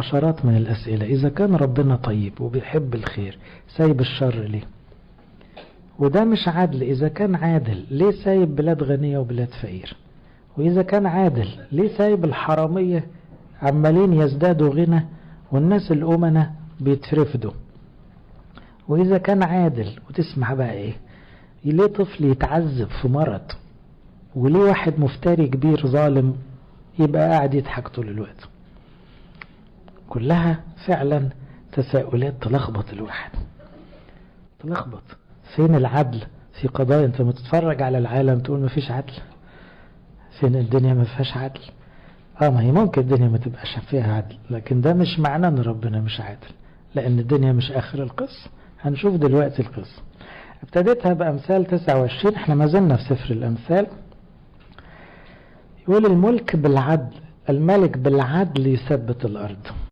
عشرات من الأسئلة. إذا كان ربنا طيب وبيحب الخير، سايب الشر ليه؟ وده مش عدل. إذا كان عادل ليه سايب بلاد غنية وبلاد فقير؟ وإذا كان عادل ليه سايب الحرامية عمالين يزدادوا غنى والناس الأمنة بيترفدوا؟ وإذا كان عادل، وتسمع بقى إيه، ليه طفل يتعذب في مرض، وليه واحد مفتري كبير ظالم يبقى قاعد يضحك طول الوقت؟ كلها فعلا تساؤلات تلخبط الواحد، تلخبط. فين العدل في قضايا؟ انت ما تتفرج على العالم تقول ما فيش عدل، فين الدنيا ما فيهاش عدل؟ ما هي ممكن الدنيا ما تبقاش فيها عدل، لكن ده مش معناه ان ربنا مش عادل، لان الدنيا مش اخر القصة. هنشوف دلوقتي القصة. ابتديتها بأمثال 29، احنا ما زلنا في سفر الأمثال. يقول الملك بالعدل، الملك بالعدل يثبت الأرض.